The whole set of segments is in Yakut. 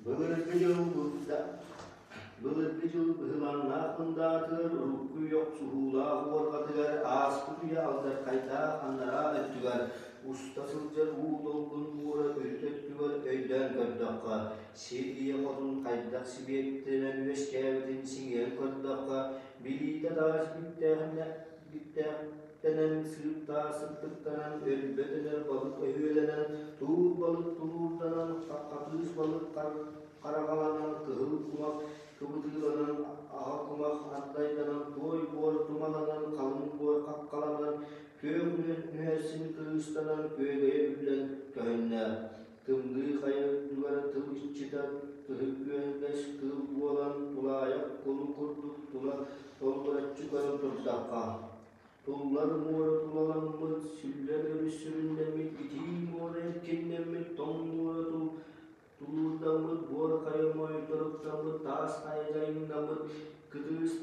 Былыргы дьыл Былыргы дьыл быһылааннаах мындаатыгар, урукку үйэ охсуһуулаах уорҕатыгар, ааспыт үйэ алдьархайдаах анараа өттүгэр уста сылдьар уу долгун муура үрүт өттүгэр өйдөөн көрдөххө, сир ийэ хотун хайдах сибиэттэнэн үөскээбитин сиҥиэн көрдөххө, билиитэ таас биттээхтэнэн, сыыптаа сыттыктанан, өлбөт өлөр балык өһүөлэнэн, туур балык тулуурданан, хатыыс балык хараҕаланан, кыһыл кумах кыбытыыланан, аҕа кумах ардайданан, туой буор тумаланан, халыҥ буор хаххаланан, күөх нүһэрсин кырыыстанан, күөгэйэ үллэн көһүннэ. Тымныы хайа үрдүгэр тыл иччитэ тыһы күөндэс кыыл буолан, тулаайах кулун курдук тула толлураччы көрөн турдахха, туллар муора тулаламмыт, сүллэр өрүс сүрүннэммит, итии муора эркиннэммит, тоҥ муора тулуурдаммыт, буор хайа моойторуктаммыт, таас хайа дьайыҥнаммыт, кытыыс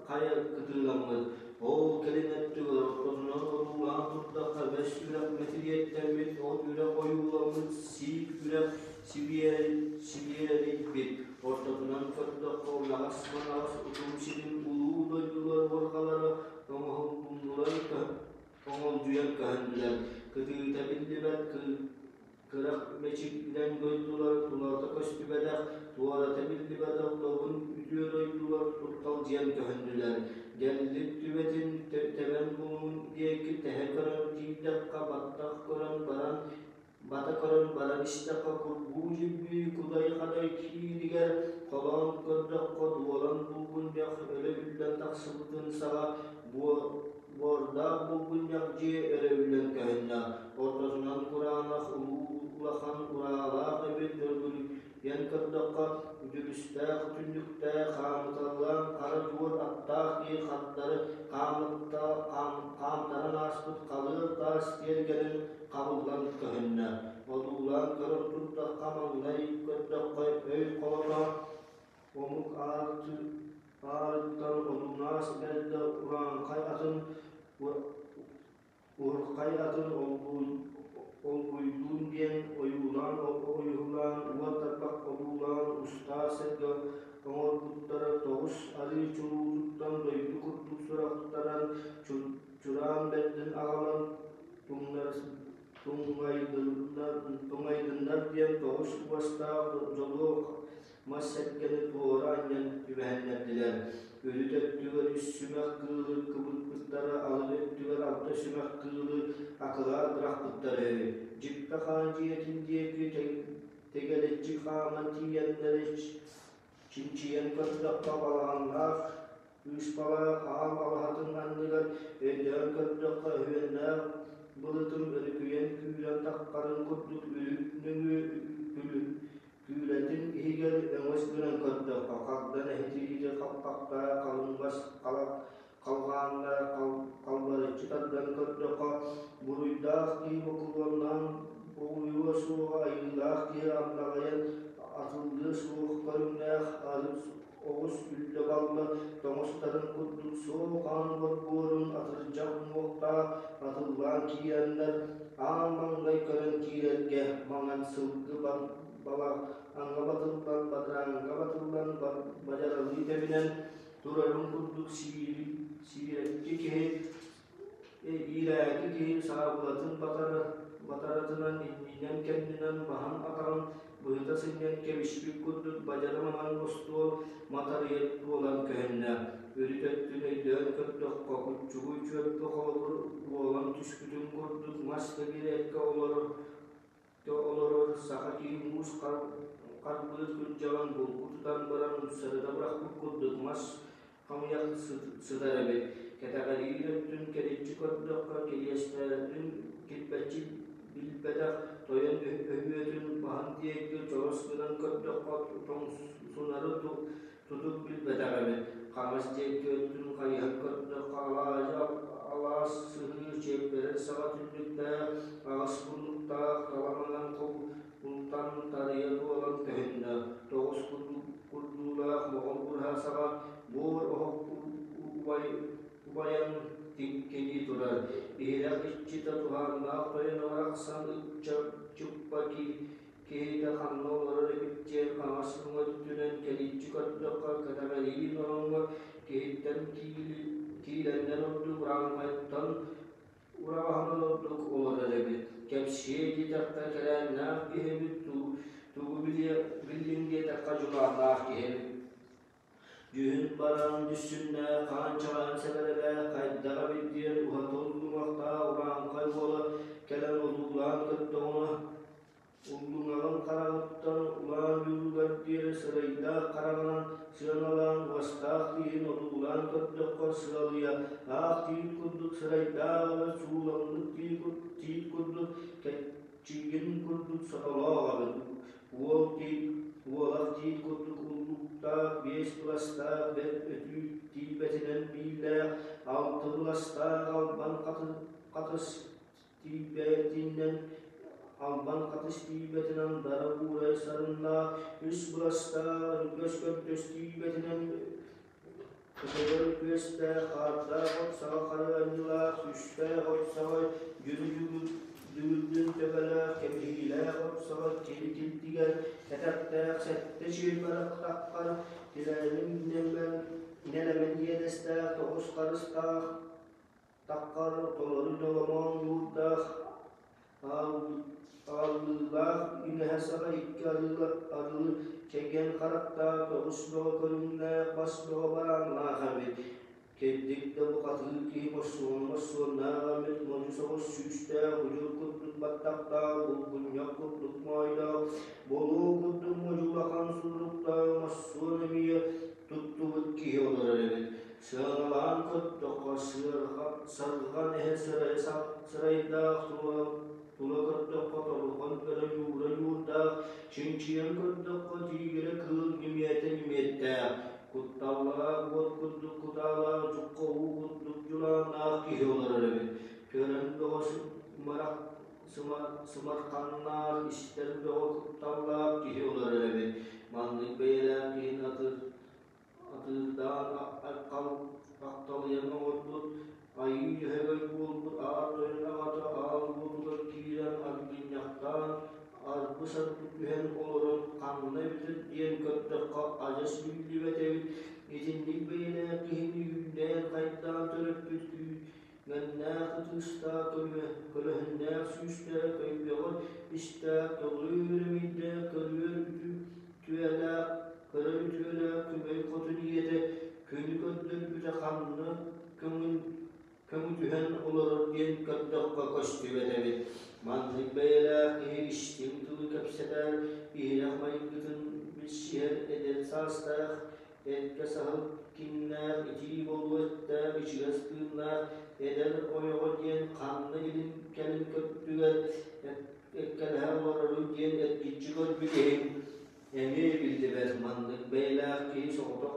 хайа кытыыламмыт. Ол кэлин өттүгэр ортотунан одуулаан турдахха бэс үрэх мэтириэттэммит, от үрэх ойууламмыт, сиик үрэх сибиэрэлийбит. Ортотунан көрдөххө унаҕас-манаҕас утум сирин улуу дойдулар уорҕалара оҥоһуллуннулар оҥолдьуйан көһүннүлэр. Кытыыта биллибэт Кыра мэчик дэҥ дойдулар тулата көстүбэтэх, туората биллибэтэх добун үтүө дойдулар турталдьыйан көһүннүлэр. Дэллит түбэтин тэбэн булуҥ диэки тэһэ көрөн тиийдэххэ баттах көрөн баран бата көрөн баран истэххэ курбуу дьирбии кудай-хадай киинигэр холоон көрдөххө дуолан булгунньах өлө үллэн тахсыбытын саҕа Буордаах булгунньах дьиэ өрө үллэн көһүннэ, ортотунан кураанах улуу улахан ураалаах эбит дөргүлүйэн көрдөххө, үдүрүстээх түннүктээх хаамыталлаан хара дуор аттаах киһи хардары хаамтаран ааспыт халыар таас тиэргэнин хабыллан көһүннэ. Одуулаан көрөн турдахха маҥнай көрдөххө өй холото Омук аарыттан одунаас бэрдэ урааҥхай атын урхай атын олгуйдуун диэн ойуулаан ойуулаан уот тарбах одуулаан устаа сэргэ оҥорбуттара тоҕус арыы чулуутуттан дойду курдук сурахтаран чураан бэрдин аҕалан туҥайдыннар диэн тоҕус уостаах дьолуо мас сэргэни туора анньан түбэһиннэрдилэр. Үрүт өттүгэр үс сүмэх кыылы кыбыппыттара, алын өттүгэр алта сүмэх кыылы акылаат бырахпыттара үһү. Дьиппэ хаан дьиэтин диэки тэгэлэччи хааман тиийэннэри чинчийэн көрдөххө балаҕаннаах Ыыспалаах аал алаһатын анныгар өйдөөн көрдөххө өһүөннээх былытым өрүкүйэн күүрэн таххарын курдук үрүт нөҥүө Күүлэтин иһигэр өҥөс гынан көрдөххө, хагдан эһитириитэ хаппахтаах халыҥ бас халҕааннаах халбарыччы тардан көрдөххө, буруйдаах киһи бокулуоннаан бугуйуо суоҕа айыылаах киһи андаҕайан атыллыа суох көрүҥнээх арыт оҕус үллэ-балла тоҥустарын курдук суол хаан борбуорун атырдьах уҥуохтаах атыллаан киирэннэр аан маҥнай көрөн киирэргэ маҥан сылгы балаҕаҥҥа батыллан бадарааҥҥа батыллан бадьаралыы тэбинэн турарын курдук сиирэкки киһи Иирээки киһи саабылатын батаратынан иннинэн-кэннинэн баһан атаҕын быһыта сынньан кэбиспит курдук бадьара маҥан остуол матарыйа буолан көһүннэ. Үрүт өттүн өйдөөн көрдөххө, куччугуй чүөппэ холобур уолан түспүтүн курдук мас тэбиэккэ олорор олорор саха киһи муус харбыыр күрдьэҕин булгу тутан баран умсарыта бырахпыт курдук мас хамыйах сытар эбит. Кэтэҕэриир өттүн кэриччи көрдөххө, кириэстэрин килбэччи билбэтэх тойон өһүөтүн баһын диэки чорос гынан көрдөххө, тоҥсунары тутук билбэтэх эбит. Хаҥас диэки өттүн хайыһан көрдөххө, алаадьы алаас сыһыы чиэппэрэр саҕа түннүктээх, аҕыс муннуктаах таламанан хобултан тарыйа туолан көһүннэ. Тоҕус курдуулаах моҕол быраһа саҕа буор оһох убайан тиҥкинии турар. Иһирэх иччитэ туһааннаах тойоно барахсан ычча чуппа киһитэ ханна олорор эбит диэн хаҥас уҥа өттүнэн кэлииччи көрдөххө, кэтэҕэриин ороҥҥо киһиттэн киилэннэн ордук урааҥхайтан ураҕаһынан ордук олорор эбит. Кэпсиэ диэтэххэ кэрээннээх киһи эбит, тугу биллиҥ диэтэххэ дьулааннаах киһи эбит. Дьүһүн баран дүссүннээх, хаанчаҕаан сэбэрэлээх, хайдах эбит диэн уһата уллуҥахтаах урааҥхай уола кэлэн одуулаан көрдөҕүнэ, уллуҥаҕын хараҕыттан улаан дьулугар диэри сырайдаах хараҕынан сыаналаан уостаах тииһин одуулаан көрдөххө сыалыйа аах тиит курдук сырайдаах эбит, сууламмыт тиит курдук Чигин курдук сотолоох эбит, уол тиит, уолах тиит курдук уллуктаах, биэс быластаах бэрт өтүү тиийбэтинэн бииллээх, алты быластаах албан хатыс тиийбэтинэн албан хатыс тиийбэтинэн дара буурай сарыннаах, үс быластаах өргөс көрдөс тиийбэтинэн Кытылын күөстээх, хаардаах от саҕа харыанньылаах, үстээх от саҕа дьүрү-дүгүрдүн төбөлөөх, кэбиһиилээх от саҕа кири-кирдигэр, кэтэхтээх сэттэ чиэрбэрэх таххар, тилээмин нэлэмэн иэдэстээх, тоҕус харыстаах таххар, толору доломоон ньуурдаах, Ааллыылаах иҥэһэ саҕа икки арыы чэгиэн харахтаах, тоҕус бөҕө көрүҥнээх, бас бөҕө барааннаах эбит. Кирдик да бухатыыр киһи морсуона-морсуоннаах эбит, модьу соҕус сүүстээх, удьур курдук баттахтаах, булгунньах курдук моойдоох, болуо курдук модьу улахан сууруктаах морсуон эмиэ туттубут киһи олорор эбит. Сыаналаан көрдөххө, сыарҕан эһэ сырайдаах тула көрдөххө торҕон өрө ньуура ньуурдаах, чинчийэн көрдөххө тиигирэ кыыл ньимиэтэ ньимиэттээх, кутталлаах уот курдук кутаалаах, дьукка уу курдук дьулааннаах киһи олорор эбит. Көрөн бөҕө сымарханнаах, истэр бөҕө кутталлаах киһи олорор эбит. Маннык бэйэлээх киһини атыр атыырдаан ахталыйан оҥорбут, айыы дьөһөгөй буолбут аар тойон аҕата аал уотугар киирэн аргынньахтаан, арбы-сарбы түһэн олорон ханна эбитэ диэн көрдөххө адьас биллибэт эбит. Итинник бэйэлээх киһини үүннээн-хайдаан төрөппүт күүгэннээх ытыыстаах көлөһүннээх сүүстээх көйгөҕөр истээх толору үөрэмийдээх көрүөр үтүөлээх кыра үтүөлээх күбэй хотун ийэтэ күнү көрдөрбүтэ ханна көҥүл көҥүтүһэн олорор диэн көрдөххө көстүбэт эбит. Маннык бэйэлээх киһи истиҥ тылы кэпсэтэр, иһирэх майгытын билсиһэр эдэр саастаах Эргэ саһыл киҥнээх, итии болуо эттээх, ичигэс тыыннаах эдэр ойоҕо диэн ханна илин кэлин көттүгэр эккэлэһэ олороруй диэн эргиччи көрбүт иһин эмиэ биллибэт маннык бэйэлээх киһи соҕотох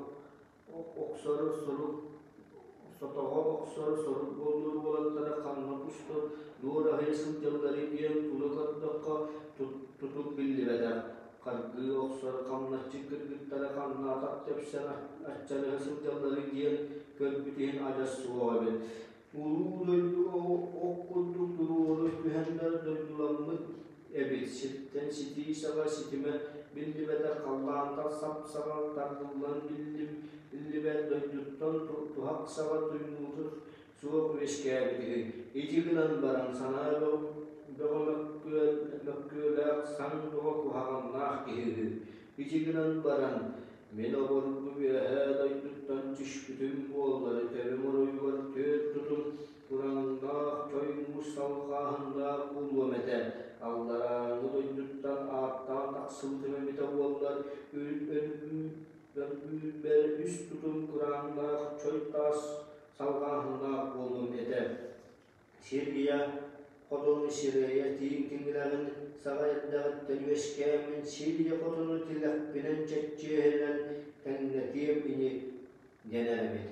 охсор сорук сотоҕо охсор сорук буоллур уолаттара ханна тустар дуораһыйа сылдьалларый диэн тула көрдөххө тутук биллибэтэх Харгыы охсор хамначчыт кыргыттара ханнаатах тэпсэн аччарыһа сылдьалларый диэн көрбүт иһин адьас суох эбит. Улуу дойду ох курдук туруору түһэннэр дойдуламмыт эбит. Сиртэн ситии саҕа ситимэ биллибэтэх халлаантан сап-саҕа тардыллан биллибэт дойдуттан туһах саҕа туймуутун суох үөскээбит үһү. Ити гынан баран санаа бөҕө мөккүөлээх, саҥ бөҕө куһаҕаннаах киһи үһү. Ити гынан баран мин обургу үөһээ дойдуттан түспүтүм буоллар, төбөм оройугар түөрт тутум кураҥнаах чой муус салҕааһыннаах буолуом этэ. Алларааҥҥы дойдуттан ааттаан тахсыбытым эбитэ буоллар, өлбүүрбэр үс тутум курааннаах чой таас салҕааһыннаах буолуом этэ. Сергия хотун сирэйэ тииҥ тиҥилэҕин саҕа эрдэҕиттэн үөскээммин Сирия хотуну тилэхпинэн чэччиэһинэн тэҥнэтиэм ини дэнэр эбит.